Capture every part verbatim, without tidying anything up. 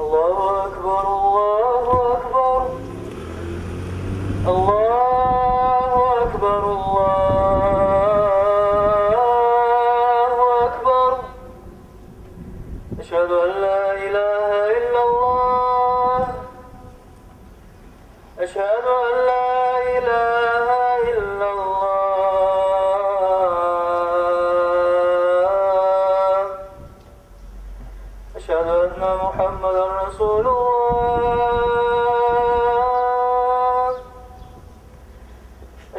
الله أكبر، الله أكبر، الله أكبر، الله أكبر. أشهد أن لا إله إلا الله. أشهد أن لا إله إلا الله. أشهد أن محمدا رسول الله.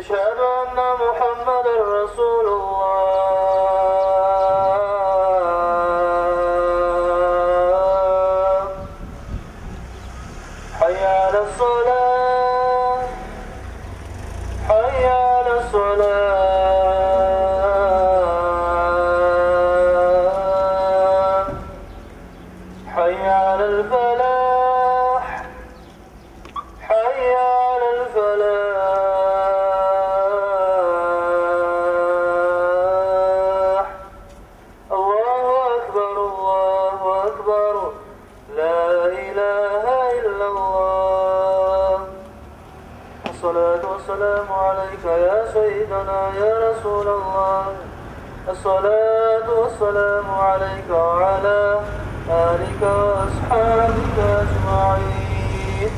أشهد أن محمدا رسول الله. حي على الصلاة. حي على الصلاة. حي على الفلاح. حي على الفلاح. الله أكبر، الله أكبر. لا إله إلا الله. الصلاة والسلام عليك يا سيدنا يا رسول الله. الصلاة والسلام عليك وعلى آلك وأصحابك أجمعين.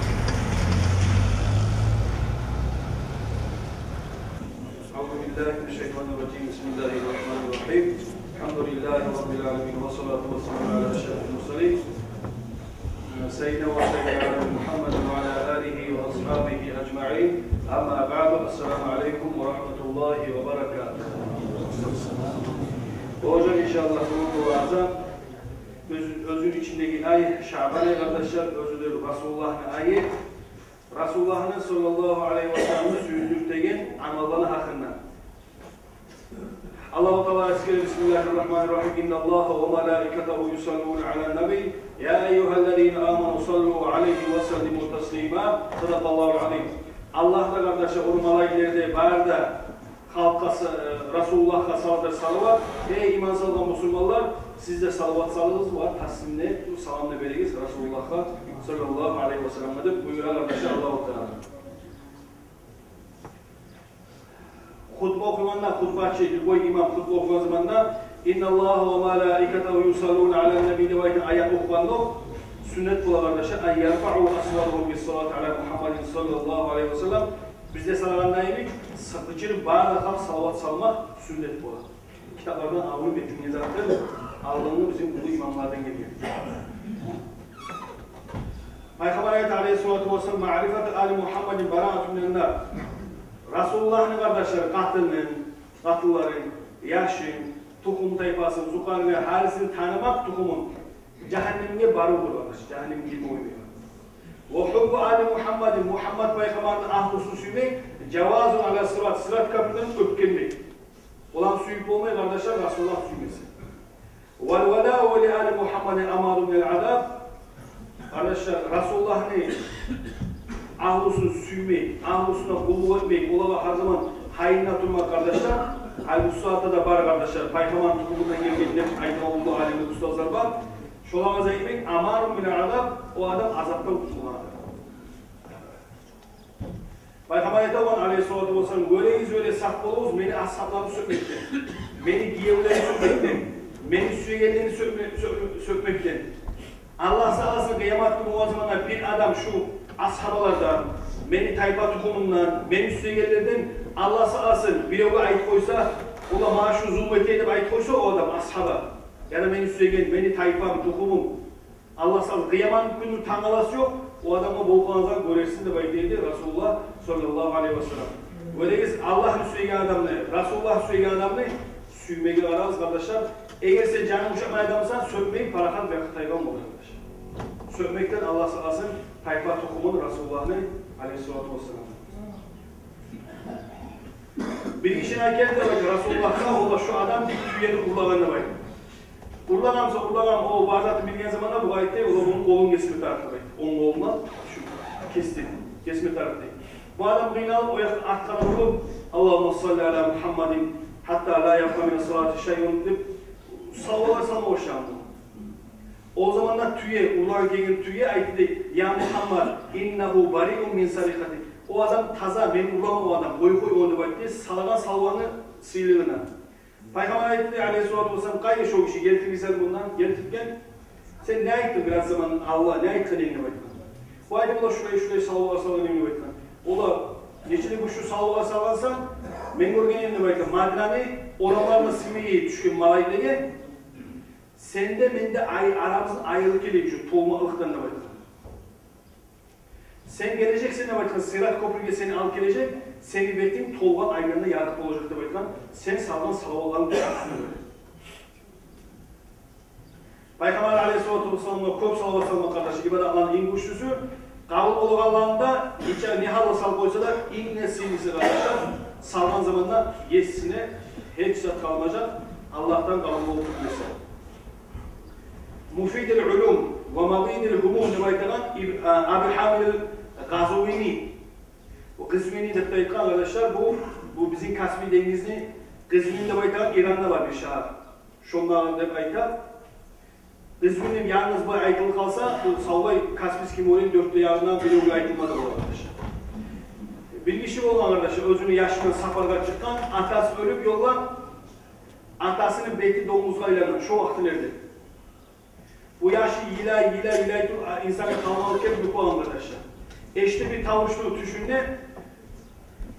أعوذ بالله من الشيطان الرجيم. بسم الله الرحمن الرحيم. الحمد لله رب العالمين، والصلاة والسلام على أشرف المرسلين، سيدنا وسيدنا محمد وعلى آله وأصحابه أجمعين. أما بعد، السلام عليكم ورحمة الله وبركاته. Болажакъ, иншааллагь, бугюнгю вааза оьз-, оьзюню ичиндеги ай, Шаъбан ай, къардашлар, оьзю де Расулуллагьны айы. Расулуллагьны, саллаллагьу алайгьи ва салламны, сююндюртеген амалланы гьакъында. Аллагьу Таала эсгере: بسم الله الرحمن الرحيم. إن الله وملائكته يصلون على النبي يا أيها الذين آمنوا صلوا عليه وسلموا تسليما. صدق الله العظيم. Аллагь да, къардашлар, ону малайиклери де, бары да халкъгъа са-, э, Расулуллагьгъа салар салават. Эй иман салгъан мусулманлар, сиз де салават салыгъыз ва таслим де, салам да беригиз Расулуллагьгъа, саллаллагьу алайгьи ва салламгъа, деп буюра, къардашлар, Аллагьу Таала. Хутба охуйгъанда, хутбачы, любой имам хутба охуйгъан заманда: إن الله وملائكته يصلون على النبي деп айтгъан аятны охугъанда, сюннет бола, къардашлар, أن يرفعوا أصواتهم بالصلاة على محمد صلى الله عليه وسلم. Бизде салагъанда йимик, сы-, къычырып бары да халкъ салават салмакъ сюннет бола. Китаплардан алынып этилген затлар, алдынгъы бизин уллу имамлардан гелген. Пайхаммар айта, алайгьиссалату вассалам: معرفة آل محمد براءة من النار. Расулуллагьны, къардашлар, къатынын, къатынларын, яшын, тухум-тайпасын, зукъарын, гьарисин танымакъ, тухумун, жагьаннемге барыв, къардашлар, жагьаннемге гирме къоймай. وحب آل محمد, Мухаммад пайхаммарны агьлюсюн сюймек, جواز على الصراط, сырат кёпюрден оьтгенмек. Оланы сююп болмай, къардашлар, Расулуллагь сюймесе. والولاء لآل محمد أمار من العذاب. Къардашлар, Расулуллагьны агьлюсюн сюймек, агьлюсюне къуллукъ этмек, олагъа гьар заман гьайында турмакъ, къардашлар, гьали бу сагьатда да бар, къардашлар. Пайхаммар тухумундан гелген деп айтагъан уллу алим, устазлар бар. Шолагъа зат этмек, أمار من العذاب, о адам азапдан къутулгъан адам. Пайхаммар айта болгъан, алайгьиссалату вассалам: «Гёрегиз, оьле сакъ болугъуз мени асгьабларымны сёкмекден, мени гиевлерими сёкмекден, мени сюегенлерими сёкме-, сё-, сёкмекден». Аллагь сакъласын, къыямат гюн болгъан заманда бир адам шу асгьаблардан, мени тайпа-тухумумдан, мени сюегенлерден, Аллагь сакъласын, биревге айтып къойса, ола магъа шу зулму эте деп айтып къойса о адам, асгьаба, яда мени сюеген, мени тайпам, тухумум, Аллагь сакъласын, къыямат гюнню тангаласы ёкъ, о адамгъа болуп къалгъан затны гёрерсиз деп айта эди Расулуллагь саллаллагьу алайгьи васаллам. Гёрегиз, Аллагьны сюеген адамны, Расулуллагьны сюеген адамны сюймеге къарагъыз, къардашлар. Эгер сен жанынг ушамай адам буса, сёкмей, парахат вакъти тайгъан болур, къардашлар. Сёкмекден Аллагь сакъласын тайпа-тухумун Расулуллагьны, алайгьиссалату вассалам. Бир гишини алып гелди Расулуллагьгъа, ола шу адам тюени урлагъан деп айта. Урлагъан буса, урлагъан, о бу затын билген заманда бугъа айта, ола муну къолун гесме тарыкъ деп айта. Онг къолуна шу кесди, гесме тарыкъ деп. Бу адам къыйналып, о якъдан артгъа буруп, «Аллагьумма салли аля Мухаммадин, хатта ла ябкъа мина салати шайъун» деп, салават салма башлагъан бу. О заманда тюе, урлагъа гелген тюе айтды: «Я Мухаммад, иннагьу бариун мин сарикъати». О адам таза, мен урламагъан о адам, къой, къой ону деп айтды, салгъан салаватны сыйлылыгъына. Пайхаммар айтды, алейгьиссалату вассалам: «Къайда шо гиши, гелтиргинсен мундан?» Гелтирген. «Сен не айтдынг бираз заман алда, не айтгъан эдинг?» — деп айтгъан. Бу айтды: «Булай шулай-шулай салават салгъан эдим», — деп айтгъан. Олар: «Нечик де гючлю салават салгъансан, мен гёрген эдим, — деп айтгъан, — Мадинаны орамларына сыймай тюшген малайиклеге. Сен де, мен де ай-, арабыздан айрылып гелейик шу толмакълыкъдан», — деп айтгъан. «Сен гележексен, — деп айтгъан, — Сырат кёпюрге сени алып гележек, сени бетинг толгъан айдан да ярыкъ болажакъ, — деп айтгъан, — сен салгъан салаватларынг». Пайхаммар алейгьиссалату вассаламгъа кёп салават салмакъ, къардашлар, ибадатланы инг гючлюсю. Къабул болгъанларында нече, не гьалда салып къойса да, инг де сыйлысы, къардашлар, салгъан заманда есине гьеч зат къалмажакъ, Аллагьдан къабул болуп гетмесе. «Муфидул улум ва мугънил гьумум» деп айтагъан Иб-, а, Абу Гьамид ал-Къазвини. Бу Къазвини деп де айтгъан, къардашлар, бу, бу бизин Каспий денгизни Къазвини деп айтагъан Иранда бар бир шагьар. Шонда деп айта. Къазвини янгыз бу айтылып къалса, бу савлай Каспийский морени дёрт де ягъындан биревге айтылма да бола, къардашлар. Бир гиши болгъан, къардашлар, оьзюню яшындан сапаргъа чыкъгъан, атасы оьлюп ёлда, атасыны бети донгузгъа айлангъан шо вакътилерде. Бу яшы йылай, йылай, йылай туруп, а, инсангъа къалмагъанлыкъ гелип юхлагъан, къардашлар. Эшитди бир тавушну тюшюнде: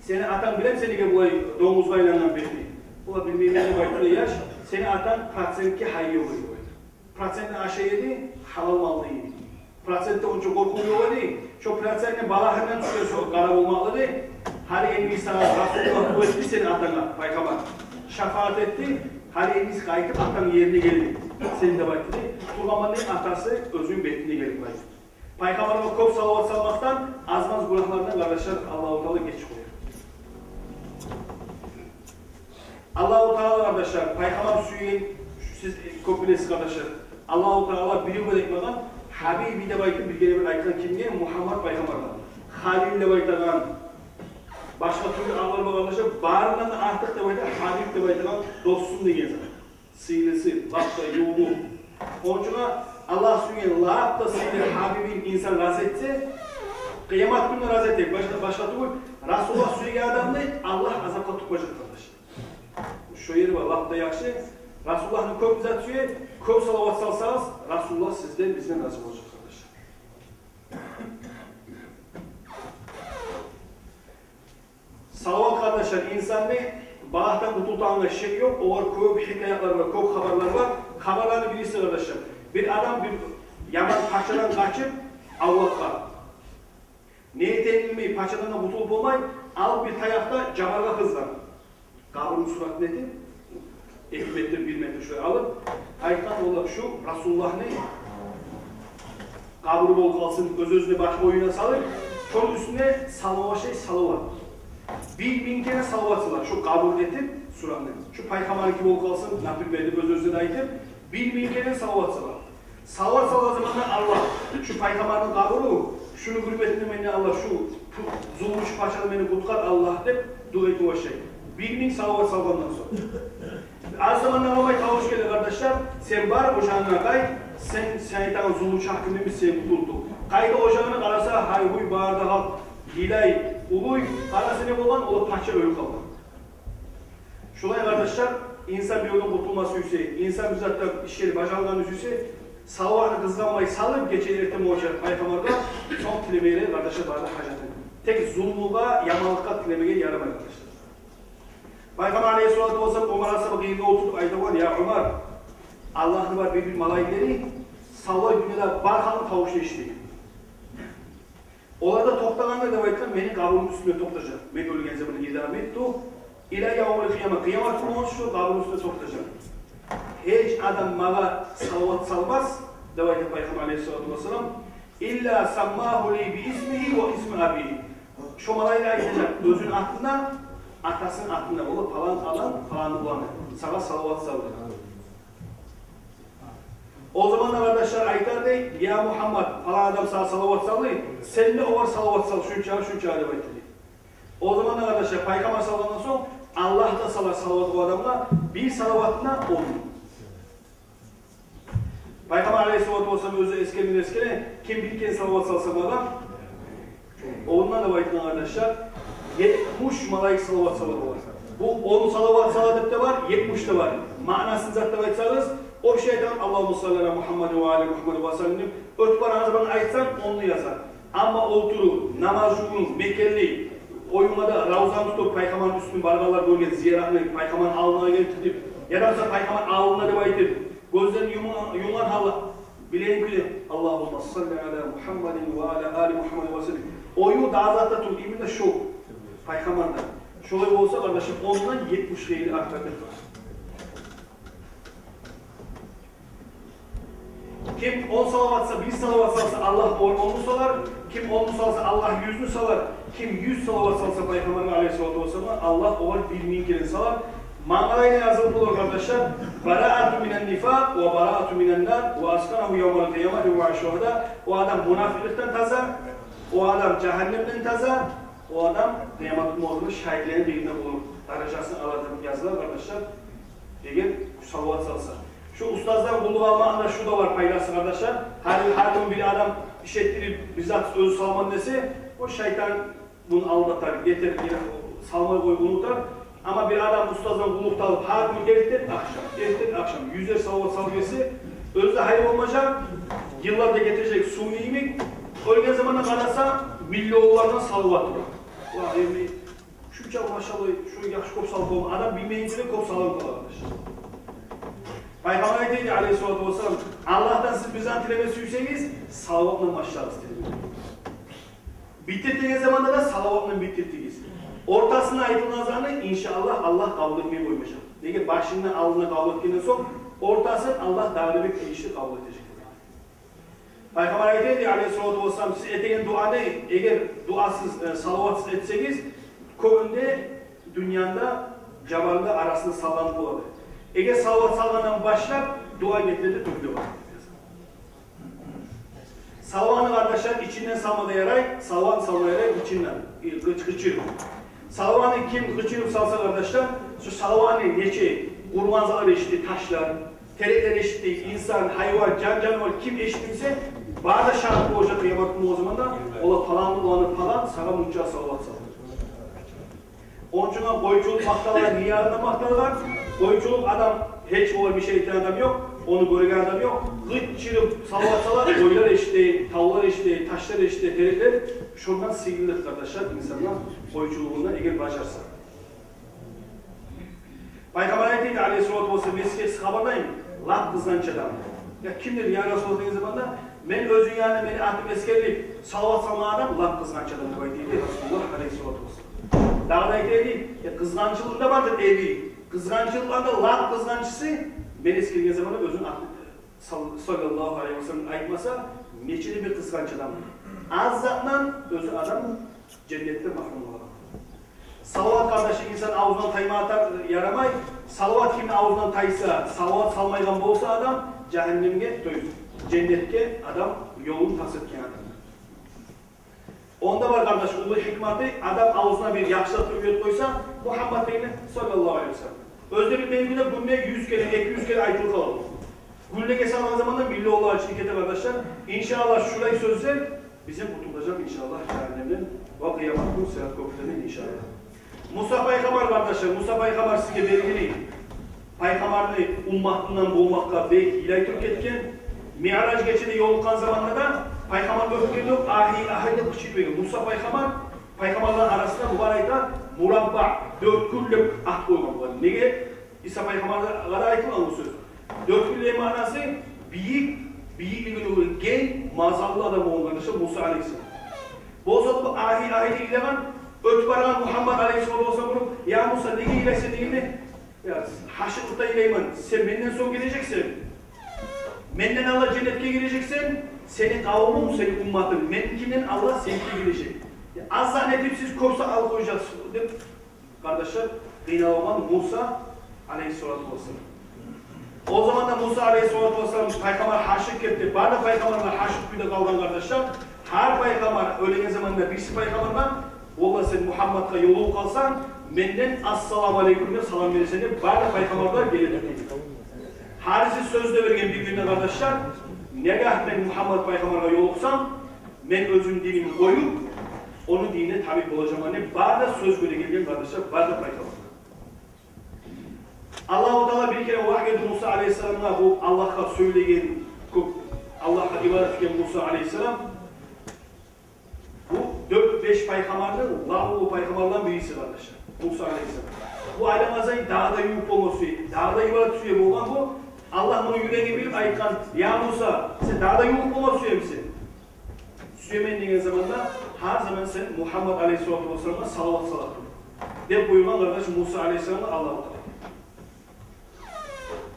«Сени атанг, билемисен, неге булай донгузгъа айлангъан бети?» Олар: «Билмеймен», — деп айтды яш. «Сени атанг процентге гьайы ёкъ эди. Процентни ашай эди, гьалал малны йый эди. Процентден онча къоркъув ёкъ эди. Шо процентни балагьындан тюшген шо къара болмакълыгъы. Гьали энни сагъа Расулуллагь дуа этди, сени атанга пайхаммар шафаат этди. Гьали энни къайтып атангны ерине гелди сен», — деп айтды. Тургъан мунда атасы оьзюню бетине гелип къайтды. Пайхаммаргъа кёп салават салмакъдан аз-маз гюнагьлардан, къардашлар, Аллагьу Таала гечип къоя. Аллагьу Таала, къардашлар, пайхаммар сюйген, сиз кёп билесиз, къардашлар. Аллагьу Таала биревге де айтмагъан, «Гьабиби» деп айтып, биргелер айтгъан кимге? Мугьаммат пайхаммаргъа. «Халил» деп айтагъан, башгъа тюрлю атлар бар, къардашлар, барындан да артыкъ деп айта, «Гьабиб» деп айтагъан, «Досум» деген зат. Сыйлысы, башгъа ювугъу. Ону учун Аллагь сюйген лап да сыйлы Гьабибин инсан рази этсе, къыямат гюнюнде рази этер. Башгъа, башгъа тюгюл, Расулуллагь сюйген адамны Аллагь азапгъа тюкмежек, къардашлар. Шо ери бар, лап да яхшы. Расулуллагьны кёп зат сюе, кёп салават салсагъыз, Расулуллагь сизден, бизден рази болажакъ, къардашлар. Салават, къардашлар, инсанны балагьдан къутгъузагъангъа шек ёкъ. Огъар кёп гьикаятлар бар, кёп хабарлар бар. Хабарланы бириси, къардашлар, бир адам бир яман пачадан къачып авлакъгъа. Не этегенин билмей, пачадан да къутулуп болмай, алып бир таякъ да жабаргъа къызгъан. Къабурну суратын этип, эки метр, бир метр шолай алып, айтгъан: «Олар, шу Расулуллагьны къабуру болуп къалсын», — оьз-оьзюне баш оюна салып, шону уьстюне салават, шей, салават. Бир минг керен салават сала, шу къабур этип, суратны. «Шу пайхаммарныки болуп къалсын», — например, деп оьз-оьзюне айтып, бир минг керен салават сала. Салават салгъан заманда: «Аллагь, шу пайхаммарны къабуру, шуну гьюрметине мени, Аллагь, шу пу-, зулмучу пачадан мени къутгъар, Аллагь», — деп дуа этип башлай. Бир минг салават салгъандан сонг. Аз замандан къалмай тавуш геле: «Къардашлар, сен бар, ожагъынга къайт, сен, сен айтагъан зулмучу гьаким эмес, сен къутулдунг». Къайта ожагъына, къараса, гьай-гьуй, бары да халкъ йылай, улуй, къараса, не болгъан? Олар пача оьлюп къалгъан. Шулай, къардашлар, инсан биревден къутулма сюйсе, инсан бир затдан ишери бажарылгъанны сюйсе, салаватны къызгъанмай салып, гече эртен болгъунча пайхаммаргъа, сонг тилемеге, къардашлар, бары да гьажатын. Тек зулмугъа, яманлыкъгъа тилемеге ярамай, къардашлар. Пайхаммар алейгьиссалату вассалам Умар асгьабаны къырыйында олтуруп айтагъан: «Я Умар, Аллагьны бар бир-бир малайиклери савлай дюньяда бар халкъны тавушун эшитеген. Олар да токътагъанда, — деп айтгъан, — мени къабурумну уьстюнде токътажакъ. Мен оьлген заманда, иза митту, ила явмил къияма, къыямат гюн болгъунча къабурумну уьстюнде токътажакъ. Гьеч адам магъа салават салмас, — деп айта пайхаммар алейгьиссалату вассалам, — илла саммагьу ли би исмигьи ва исми абигьи». Шо малайик айтажакъ оьзюню атын да, атасыны атын да: «Олар палан адам, палан уланы, сагъа салават салды». О заманда, къардашлар, айтар дей: «Я Мухаммад, палан адам сагъа салават салды, сен де огъар салават сал, шунча, шунча», — деп айтар дей. О заманда, къардашлар, пайхаммар салгъандан сонг, Аллагь да салар салават о адамгъа, бир салаватына он минг. Пайхаммар алейгьиссалату вассалам оьзю эсгерген, эсгерген, ким бир керен салават салса магъа, ондан да айтгъан, къардашлар, етмиш малайик салават салар болгъан. Бу он салават сала деп де бар, етмиш де бар. Маънасын зат деп айтсагъыз, общий айтаман, Аллагьумма салли аля Мухаммад ва аля Мухаммад ва саллим деп, оьтюп барагъан заман айтсанг, онну яза. Амма олтуруп, намаз жувунуп, мекенли, оюнлада равзаны тутуп, пайхаммарны уьстюн баргъанлар гёрген, зияратны, пайхаммарны алдына гелип тилип, яда болса пайхаммар алдына деп айтып, гёзлерин юмгъан, юмгъан гьалда, билейин ки, Аллагьумма салли аля Мухаммадин ва аля али Мухаммад ва саллим. Оюн дагъы затда тюгюл, именно шо пайхаммарда. Шолай болса, къардашлар, ондан етмиш хыйлы артыкъ бар. Ким он салават са-, бир салават салса, Аллагь огъар онну салар. Ким онну салса, Аллагь юзню салар. Ким юз салават салса пайхаммаргъа алейгьиссалату вассаламгъа, Аллагь огъар бир минг керен салар. Мангълайына язылып болар, къардашлар: бараату минан нифакъ ва бараату минан нар ва асканагьу явмал къиямати ва шугьада. О адам мунафикъликден таза, о адам жагьаннемден таза, о адам къыямат гюн оьзюню шагьитлени бирине болур, даражасын алар деп язылар, къардашлар. Эгер салават салса. Шу устаздан къуллукъ алмагъында шу да бар пайдасы, къардашлар. Гьар, гьар гюн бир адам иш этдирип, бир зат оьзю салман десе, о шайтан муну алдатар, гетер, геле, салмай къоюп унутар. Амма бир адам устаздан къуллукъ алып, гьар гюн эртен ахшам, эртен ахшам юзлер салават салып гелсе, оьзю де гьайыр болмажакъ, йыллар да гетежек сувну йимик. Оьлген заманда къараса, миллионлардан салават бар. Ва, эми, шунча, машаллагь, шу яхшы кёп салып болмай, адам билмейинче де кёп салып къалар, къардашлар. Пайхаммар айта эди, алейгьиссалату вассалам: Аллагьдан сиз бир зат тилеме сюйсегиз, салаватдан башлагъыз тилемеге. Битдиртеген заманда да салаватдан битдиртигиз. Ортасында айтылгъан затны, иншааллагь, Аллагь къабул этмей къоймажакъ. Неге, башында, алдында къабул этгенден сонг, ортасын Аллагь дагъы да бек тийишли къабул этежек. Пайхаммар айта эди, алейгьиссалату вассалам: сиз этеген дуаны, эгер дуасыз, э, салаватсыз этсегиз, кёбюнде дюньяны да, жабарны да арасында салланып болады. Эгер салават салгъандан башлап, дуа гетмеге тюгюл бар. Салаватны, къардашлар, ичинден салма да ярай, салаватны салма ярай ичинден, э, къыч-, къычырып. Салаватны ким къычырып салса, къардашлар, шу салаватны нече къурманзалар эшитди, ташлар, тереклер эшитди, инсан, гьайван, жан-жанывар ким эшитсе, бары да шагьат болажакъ къыямат гюн о заманда, олар: палан уланы палан сагъа мунча салават салды. Ончугъа къойчулукъ макъталгъан, не ягъындан макъталгъан, къойчулукъ адам, гьеч олар бир шей этген адам ёкъ, ону гёрген адам ёкъ. Къычырып салават сала, къойлар эшитди, тавлар эшитди, ташлар эшитди, тереклер. Шондан сыйлылыкъ, къардашлар, инсанлар къойчулугъунда, эгер бажарса. Пайхаммар айта эди, алейгьиссалату вассалам: мен сизге хабарлайым, лап къызгъанч адам. Я кимдир, я Расулуллагь, деген заманда, мен оьзюню янына мени атым эсгерилип, салават салмагъан адам лап къызгъанч адам деп айта эди Расулуллагь, алейгьиссалату вассалам. Дагъы да айта эди, э, къызгъанчлыгъында бардыр эби, къызгъанчлыкъларда лап къызгъанчысы, мен эсгерген заманда оьзюню атын, сал-, саллаллагьу алейгьи ва саллам айтмаса, нече де бир къызгъанч адам. Аз затдан оьзю адам женнетден магьрюм бола. Салават, къардаш, инсан авзундан таймагъа та-, ярамай. Салават кимни авзундан тайса, салават салмайгъан болса адам, жагьаннемге, то есть женнетге адам ёлун тас этген адам. Онда бар, къардаш, уллу гьикматы: адам авзуна бир яхшылыкъ уьйретип къойса, Мугьаммад деген, саллаллагьу алейгьи ва саллам. Оьзлери билмейгенде гюнде юз керен, эки юз керен айтылып къалады. Гюнлеге салгъан заманда миллионлар ичине гете, къардашлар. Иншааллагь, шулай сёзлер бизин къутгъаражакъ, иншааллагь, жагьаннемден ва къыямат гюн сырат кёпюрден, иншааллагь. Муса пайхаммар, къардашлар, Муса пайхаммар сизге белгили. Пайхаммарны умматындан болмакъгъа бек йылай туруп гетген. Миъраж гечеде ёлукъгъан заманда да пайхаммар оьтгенде, агьи, агьи деп къычырып берген. Муса пайхаммар, пайхаммарлар арасында бугъар айта Мурабба, дёртгюл деп ат къойгъан бугъар. Неге? Иса пайхаммаргъа да айтылгъан бу сёз. Дёртгюл деген маънасы бийик, бийиклиги уллу, генг, мазаллы адам болгъан, къардашлар, Муса алейгьиссалам. Болса да бу агьи, агьи деп йылагъан, оьтюп барагъан Мугьаммат алейгьиссалату вассалам буну: «Я Муса, неге йылайсан?» — дегенде: «Я, гьашыкълыкъдан йылайман. Сен менден сонг гележексен. Менден алда женнетге гирежексен, сени къавумунг, сени умматынг, меникинден алда сеники гирежек. Я, аз зат этип сиз кёп зат алып къояжакъсыз», — деп, къардашлар, къыйналагъан Муса алейгьиссалату вассалам. О заманда Муса алейгьиссалату вассалам, пайхаммар гьашыкъ этди. Бары да пайхаммарлар гьашыкъ кюйде къалгъан, къардашлар. Гьар пайхаммар оьлеген заманда бириси пайхаммаргъа: «Валлагь, сен Мугьамматгъа ёлугъуп къалсанг, менден ассаламу алейкум деп салам бересен», — деп, бары да пайхаммарлар геле тургъан. Гьариси сёз де берген бир-бирине, къардашлар: «Негагь мен Мугьаммат пайхаммаргъа ёлукъсам, мен оьзюм динимни къоюп, ону динине табиъ болажакъман», — деп, бары да сёз бере гелген, къардашлар, бары да пайхаммарлар. Аллагьу Таала бир керен вагьй этди Муса алейгьиссаламгъа, бу Аллагьгъа сёйлеген, кёп Аллагьгъа ибадат этген Муса алейгьиссалам. Бу дёрт-беш пайхаммарны лап уллу пайхаммарлардан бириси, къардашлар, Муса алейгьиссалам. Бу айламазай дагъы да ювукъ болма сюе, дагъы да ибадат сюе болгъан бу. Аллагь муну юрегин билип айтгъан: «Я Муса, сен дагъы да ювукъ болма сюемисен?» «Сюемен» деген заманда, гьар заман сен Мугьаммат алейгьиссалату вассаламгъа салават сала тур, — деп буюргъан, къардаш, Муса алейгьиссаламгъа Аллагьу Таала.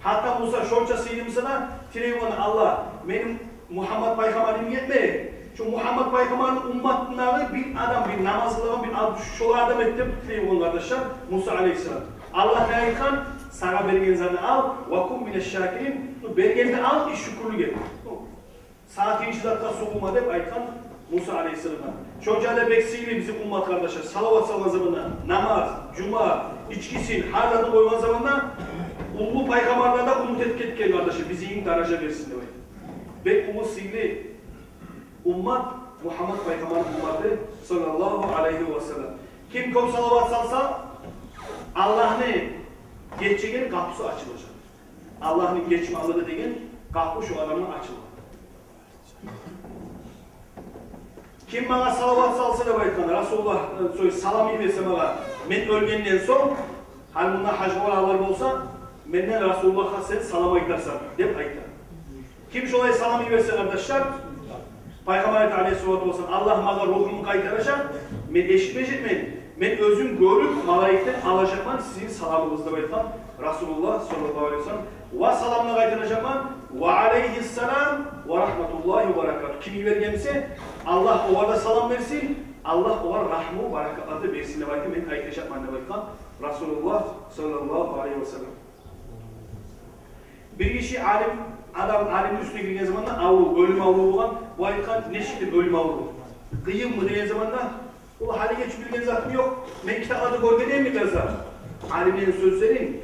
Гьатта Муса шонча сыйлы буса да, тилей болгъан: «Аллагь, мени Мугьаммат пайхаммарым етмей, шо Мугьаммат пайхаммарны умматындагъы бир адам, бир намаз къылагъан бир ад-, шолай адам эт», — деп тилей болгъан, къардашлар, Муса алейгьиссалам. Аллагь не айтгъан: «Сагъа берген затны ал, ва кун минаш-шакирин, шо бергенни ал, шюкюрлюк эт. Сагъа тийишли затгъа сугъулма», — деп айтгъан Муса алейгьиссаламгъа. Шонча да бек сыйлы бизин уммат, къардашлар, салават салгъан заманда, намаз, жума, ичкисин, гьар затын къойгъан заманда, уллу пайхаммарлар да умут этип гетген, къардашлар, бизге даража берсин деп айтып. Бек уллу сыйлы уммат Мугьаммат пайхаммарны умматы, саллаллагьу алайгьи ва саллам. Ким кёп салават салса, Аллагьны гечеген къапусу ачылажакъ. Аллагьны гечмеклиги деген къапу шо адамгъа ачыла. Ким магъа салават салса деп айтгъан, Расулуллагь, э, сой салам йиберсе магъа, мен оьлгенден сонг, гьали мунда гьажгъа барагъанлар болса, менден Расулуллагьгъа сен салам айтарсан деп айта. Ким шолай салам йиберсе, къардашлар, Пайхаммар айта алейгьиссалату вассалам: «Аллагь магъа ругьумну къайтаражакъ, мен эшитмежекмен, мен оьзюм гёрюп, малайиклер алажакъман сизин саламыгъызны», — деп айтгъан Расулуллагь саллаллагьу алайгьи ва саллам. Ва саламны къайтаражакъман, «Ва алайгьиссалам ва рагьматуллагьи ва баракатугь». Ким йиберген буса, Аллагь огъар да салам берсин, Аллагь огъар рагьму, баракатлар да берсин деп айтып, мен къайтажакъман деп айтгъан Расулуллагь саллаллагьу алайгьи ва саллам. Бир гиши алим, адам алимни уьстюне гирген заманда аврув, оьлюм аврув болгъан. Бу айтгъан: «Нечик деп оьлюм аврув? Къыйынмы?» — деген заманда, ол: «Гьалиге чю билген затым ёкъ, мен китапларда гёргенмен», — деп яза. Алимлени сёзлерин: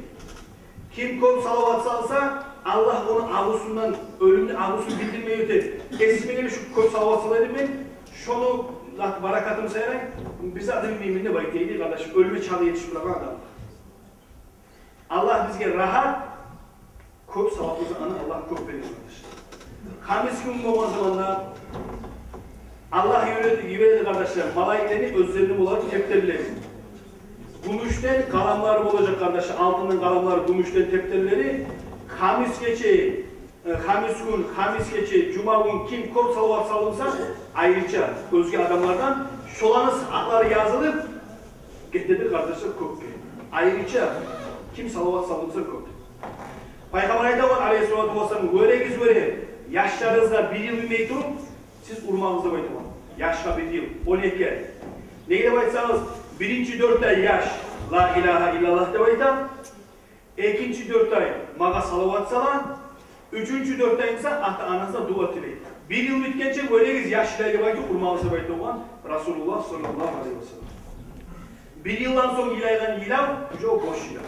«Ким кёп салават салса, Аллагь ону аврувундан, оьлюмню аврувун билдирмей оьте. Эсиме геле, шу кёп салават сала эдим мен, шону зат баракатын сайрай, бир зат да билмеймен деп айта эди, къардаш, оьлюме чакъы етишип турагъан адам». Аллагь бизге рагьат, кёп салаватыбызны аны Аллагь кёп берсин, къардаш. Хамис гюн болгъан заманда Аллагь йибереди, йибереди, къардашлар, малайиклени оьзлерини болар тептерлери. Гюмюшден къаламлары болажакъ, къардашлар, алтындан къаламлары, гюмюшден тептерлери. Хамис гече, э, хамис гюн, хамис гече, жума гюн ким кёп салават салса, айрыча оьзге адамлардан шоланы сагьатлары язылып гетеди, къардашлар, кёкге. Айрыча ким салават салса кёп. Пайхаммар айта болгъан алейгьиссалату вассалам: «Гёрегиз, гёре, яшларыгъыз да бир йыл битмей туруп, сиз урмагъыз», — деп айта болгъан. Яшгъа бир йыл, он эки ай. Неге деп айтсагъыз, биринчи дёрт ай яш «Ла илагьа иллаллагь» деп айта. Экинчи дёрт ай магъа салават сала. Уьчюнчю дёрт ай буса ата-анасына дуа тилей. Бир йыл битгенче, гёрегиз, яш йылай деп айтып, урмагъыз деп айта болгъан Расулуллагь саллаллагьу алайгьи ва саллам. Бир йылдан сонг йылайгъан йылав уже бош йылав.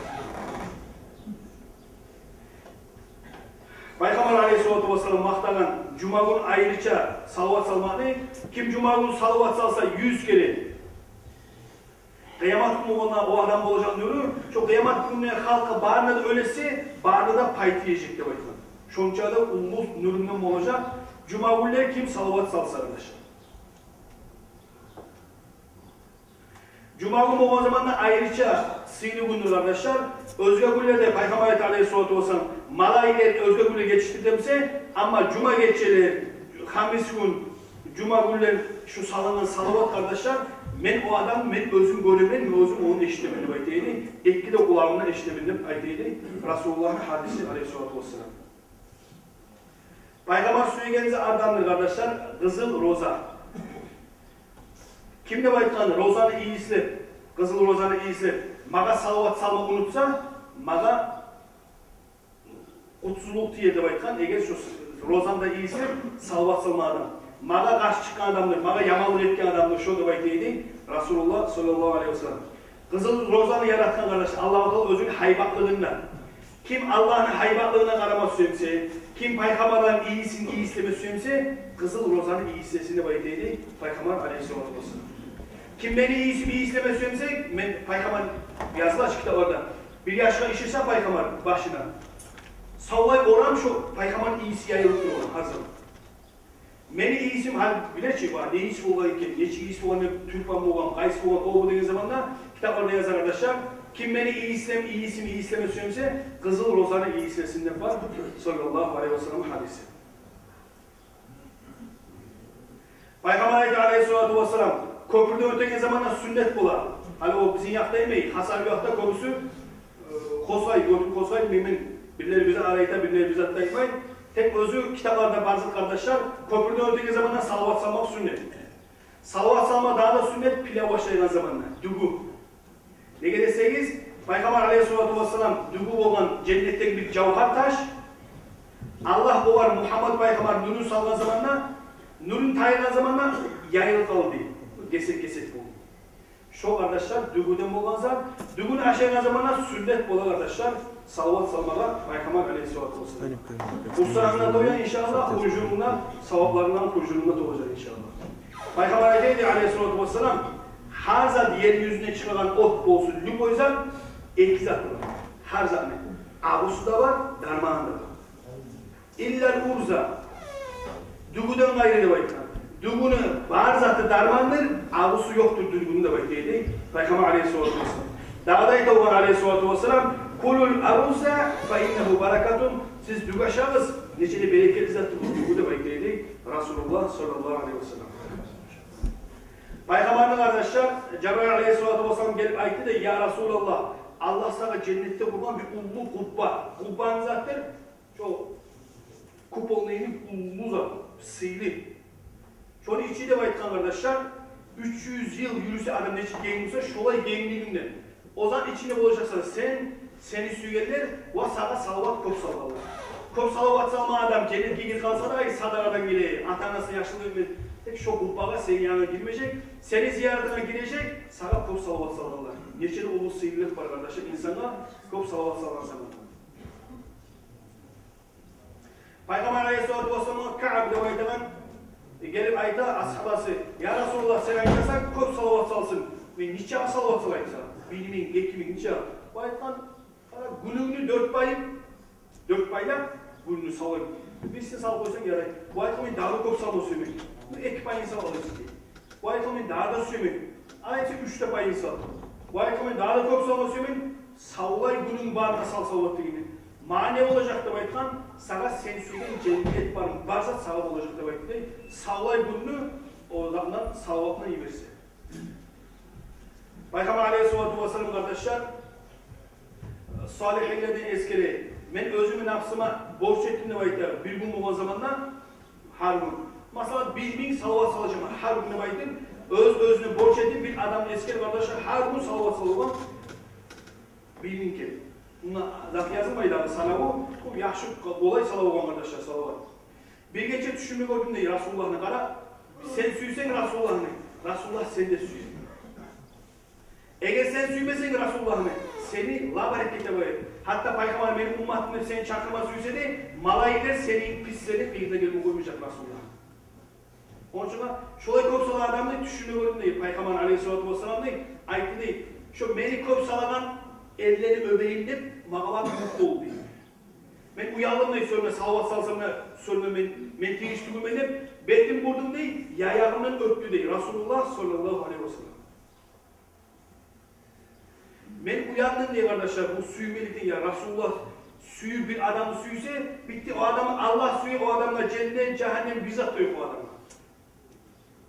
Пайхаммар алейгьиссалату вассалам макътагъан жума гюн айрыча салават салмакъны. Ким жума гюн салават салса юз керен, къыямат гюн болгъанда о адам болажакъ нюрю, шо къыямат гюнюне халкъы барына да оьлесе, барына да пай тиежек деп айтгъан. Шонча да уллу нюрюнден болажакъ жума гюнлер ким салават салса, къардашлар. Жума гюн болгъан заманда айрыча сыйлы гюндюр, къардашлар. Оьзге гюнлерде Пайхаммар айта алейгьиссалату вассалам, малайиклер оьзге гюнлер етишдирмесе, амма жума гечелер, хамис гюн, жума гюнлер шу салынгъан салават, къардашлар, мен о адамны мен оьзюм гёремен, мен оьзюм ону эшитемен деп айта эди. Эки де къулагъымдан эшитемен деп айта эди Расулуллагьны гьадиси алейгьиссалату вассалам. Пайхаммар сюеген адамдыр, къардашлар, къызыл роза. Ким деп айтгъан, розаны ийислеп, къызыл розаны ийислеп, магъа салават салма унутса, магъа къутсузлукъ тиер деп айтгъан, эгер шо розаны да ийислеп салават салмагъан адам. Магъа къаршы чыкъгъан адамдыр, магъа яманлыкъ этген адамдыр шо деп айта эди Расулуллагь саллаллагьу алайгьи ва саллам. Къызыл розаны яратгъан, къардашлар, Аллагьу Таала оьзюню гьайбатлыгъында. Ким Аллагьны гьайбатлыгъына къарама сюемсе, ким пайхаммарланы ийисин ийислеме сюемсе, къызыл розаны ийислесин деп айта эди пайхаммар алейгьиссалату вассалам. Ким мени ийисим ийислеме сюемсе, мен пайхаммар, языла чы китапларда, бир яшгъа иширсе пайхаммар башына, савлай орам шо пайхаммар ийиси яйылып тура гьар заман. Мени ийисим, гьали биле чи, ва, не ийис болгъан экен, нечик ийис болгъан, не тюлпан болгъан, къайсы болгъан, о бу деген заманда китапларда яза, къардашлар. Ким мени ийислем, ийисим ийислеме сюемсе, къызыл розаны ийислесин деп бар, саллаллагьу алейгьи ва саллам, гьадиси. Пайхаммар айта алейгьиссалату вассалам, кёпюрден оьтеген заманда сюннет бола. Гьали о бизин якъда эмей, Хасавюрт якъда кёбюсю, э, къозгъай, гётюн къозгъай, мени билмеймен, бирлери бир зат айта, бирлери бир зат да айтмай. Тек оьзю китапларда бар зат, къардашлар, кёпюрден оьтеген заманда салават салмакъ сюннет. Салават салма дагъы да сюннет пиле башлайгъан заманда, дюгю. Неге десегиз, пайхаммар алейгьиссалату вассалам дюгю болгъан женнетден бир жавгьар таш, Аллагь огъар Мугьаммат пайхаммар нюрюн салгъан заманда, нюрюн тайгъан заманда яйылып къалды, гесек-гесек болду. Шо, къардашлар, дюгюден болгъан зат. Дюгюн ашайгъан заманда сюннет бола, къардашлар, салават салмагъа пайхаммар алейгьиссалату вассалам. Бу санына тоя, иншааллагь, хуржунуна, савапларындан хуржунуна толажакъ, иншааллагь. Пайхаммар айта эди алейгьиссалату вассалам, гьар зат, ер юзюне чыгъагъан от болсун, любой зат, эки зат бар. Гьар затны агъусу да бар, дарманы да бар. Иллал урза. Дюгюден къайры деп айтгъан. Дюгюню бар заты дармандыр, агъусу ёкъдур дюгюню деп айта эди пайхаммар алейгьиссалату вассалам. Дагъы да айта болгъан алейгьиссалату вассалам, кулул аруза фа иннагьу баракатун. Сиз дюгю ашагъыз, нече де берекетли затдыр дюгю деп айта эди Расулуллагь саллаллагьу алейгьи ва саллам. Пайхаммарны, къардашлар, Жабраил алейгьиссалату вассалам гелип айтды дей: «Я Расулаллагь, Аллагь сагъа женнетде къургъан бир уллу къубба». Къубба не затдыр? Шо купол нени, уллу зат, сыйлы. Шону ичи деп айтгъан, къардашлар, уьч юз йыл юрюсе адам, нечик генг буса, шолай генглигинде. О затны ичинде болажакъсан сен, сени сюйгенлер ва сагъа салават кёп салгъанлар. Кёп салават салмагъан адам женнетге гирип къалса да, ай, садагъадан геле, ата-анасына яхшылыкъ этме, тек шо къуббагъа сени янынга гирмежек, сени зияратынга гирежек сагъа кёп салават салгъанлар. Нече де уллу сыйлылыкъ бар, къардашлар, инсангъа кёп салават салгъан заманда. Пайхаммар алейгьиссалату вассаламгъа Кааб деп айтагъан гелип айта асгьабасы: «Я Расулаллагь, сен айтасан, кёп салават салсын. Мен нечакъы салават салайым сагъа? Бир минг, эки минг, нечакъы?» Бу айтгъан: «Къара, гюнюнгню дёрт пайын, дёрт пайлап гюнню салайым. Бирисин салып къойсанг ярай». Бу айтгъан: «Мен дагъы да кёп салма сюемен. Бу эки пайын салып алайым сизге». Бу айтгъан: «Мен дагъы да сюемен». Ай, сен уьч де пайын сал. Бу айтгъан: «Мен дагъы да кёп салма сюемен». Савлай гюнюнг барына сал салават дегенде. Магъа не болажакъ деп айтгъан, сагъа сен сюйген женнет барын, бар зат сагъа болажакъ деп айтды дей. Савлай гюнню о затдан, салаватдан йиберсе. Пайхаммар алейгьиссалату вассалам, къардашлар, салигьинлерден эсгере: «Мен оьзюмню напсыма борч этдим», – деп айта, бир гюн болгъан заманда, гьар гюн. Масала, бир минг салават салажакъман гьар гюн деп айтып, оьз-оьзюне борч этип, бир адам эсгер, къардашлар, гьар гюн салават салагъан бир минг керен. Мунда зат язылмай дагъы санаву, бу яхшы къолай салаву болгъан, къардашлар, салават. Бир гече тюшюмде гёрдюм дей Расулуллагьны, къара, сен сюйсенг Расулуллагьны, Расулуллагь сени де сюе. Эгер сен сюймесенг Расулуллагьны, сени лап арек этип къояр. Гьатта пайхаммар мени умматым деп сени чакъырма сюйсе де, малайиклер сени писленип, къырыйына гелме къоймажакъ Расулуллагь. Ону учун шолай кёп салагъан адамны тюшюмде гёрдюм дей пайхаммар алейгьиссалату вассаламны, айтды дей: «Шо мени кёп салагъан эрлени оьбейим деп магъа бар гюч болду», – дей. «Мен уялдым, – дей, – сёйлеме, салават салсам да сёйлеме, мен, мен тийишли тюгюлмен», – деп, бетин бурдум дей, яягъымдан оьпдю дей Расулуллагь саллаллагьу алейгьи ва саллам. Мен уяндым дей, къардашлар, бу сюймеликден. Я Расулуллагь сюйюп, бир адамны сюйсе, битди, о адамны Аллагь сюе, о адамгъа женнет, жагьаннем, бир зат да ёкъ о адамгъа.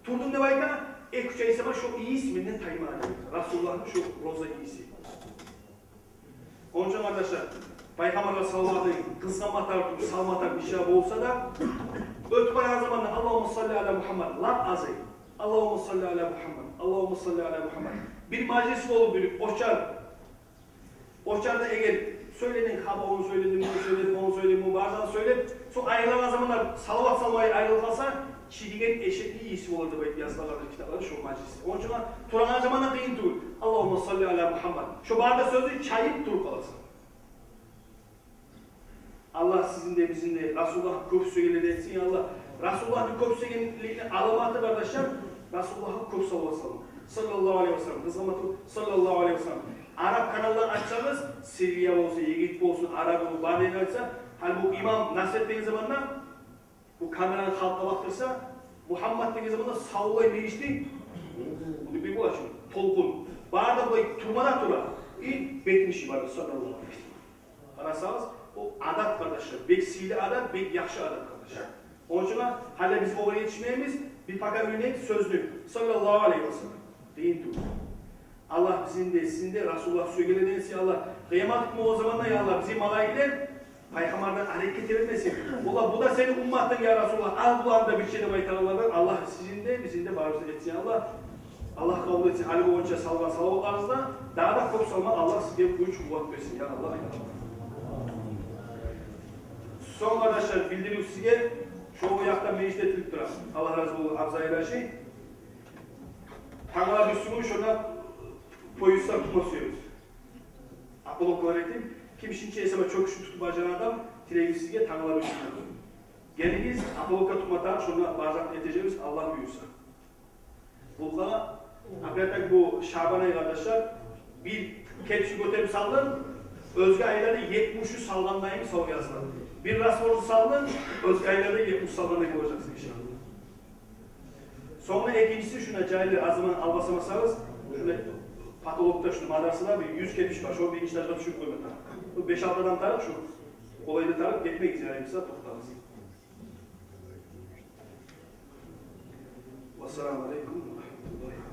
Турдум деп айта, эки-уьч ай сама шо ийис менден таймагъан эди, Расулуллагьны шо роза ийиси. Ону учун, къардашлар, пайхаммаргъа салаватны къызгъанма тартып, салма тартып нече болса да, оьтюп барагъан заманда «Аллагьумма салли аля Мугьаммад» лап азай. «Аллагьумма салли аля Мугьаммад, Аллагьумма салли аля Мугьаммад». Бир мажлис болуп, бир очар. Очарда эгер сёйлединг, хаба, ону сёйлединг, муну сёйлединг, ону сёйлединг, муну, бар затны сёйлеп, сонг айрылагъан заманда салават салмай айрылып къалса, чириген эшекни ийиси болар деп айтып язгъанлар китапларда шо мажлисде. Ону учун турагъан заманда къыйын тюгюл. «Аллагьумма салли аля Мугьаммад». Шо бары да сёзню чайып туруп къаласан. Аллагь сизин де, бизин де Расулуллагьны кёп сюегенлерден этсин, я Аллагь. Расулуллагьны кёп сюегенликни аламаты, къардашлар, Расулуллагьгъа кёп салават салма. Саллаллагьу алайгьи ва саллам. Къызгъанмату саллаллагьу алайгьи ва саллам. Араб каналлар ачсагъыз, Сирия болсун, Египет болсун, Арабия болсун, бар ерде айтса, гьали бу имам насигьат этген заманда бу камераны халкъгъа бакъдырса, Мугьаммат деген заманда савлай межитни, бу бек бола чы, толкъун. Бары да булай турмада тура. И бетин иши бар, саллаллагьу алайгьи ва саллам. Къарасагъыз, о адат, къардашлар, бек сыйлы адат, бек яхшы адат, къардашлар. Ону учун гьали биз огъар етишмейбиз, бир пока уьйренейик сёзню. Саллаллагьу алайгьи ва саллам. Къыйын тюгюл. Аллагь бизин де, сизин де Расулуллагьны сюегенлерден этсин, я Аллагь. Къыямат гюн болгъан заманда, я Аллагь, бизин малайиклер пайхаммардан арек гете бермесин. Олар, бу да сени умматынг, я Расулуллагь, ал буланы да бир чей деп айтагъанлардан. Аллагь сизин де, бизин де барыбызны этсин, я Аллагь. Аллагь къабул этсин гьали болгъунча салгъан салаватларыгъызны. Дагъы да кёп салма, Аллагь сизге гюч, къуват берсин, я Аллагь. Сонг, къардашлар, билдирив сизге, шо якъда межит этилип тура. Аллагь рази болсун, Абзал гьажи. Тангала бирисигюн шонда поездни тутма сюебиз. Опалубкалар этип, ким шунча эсе чёкюшюп тутуп бажарагъан адам, тилейбиз сизге тангала бирисигюн. Гелигиз, опалубка тутма тарыкъ, шонда бажарып этежекбиз, Аллагь буюрса. Бу къара, опять-таки бу Шабан ай, къардашлар, бир кепчик гётерип салдым, оьзге айларда етмиш салгъандайым сав язылады. Бир раз болуп салдым, оьзге айларда етмиш салгъандай болажакъсыз, иншаллагь. Сонг экинчиси, шунда жайлы азман албасамасагъыз, шунда потолокда, шунда мадрасада бир юз кепчик бар, шону биринчи этажгъа тюшюрюп къойма тарыкъ. Бу беш-алты адам тарыкъ, шу къолайды тарыкъ, гетмегиз, яраймы буса, токътагъыз. Вассаламу алейкум ва рахматуллагьи.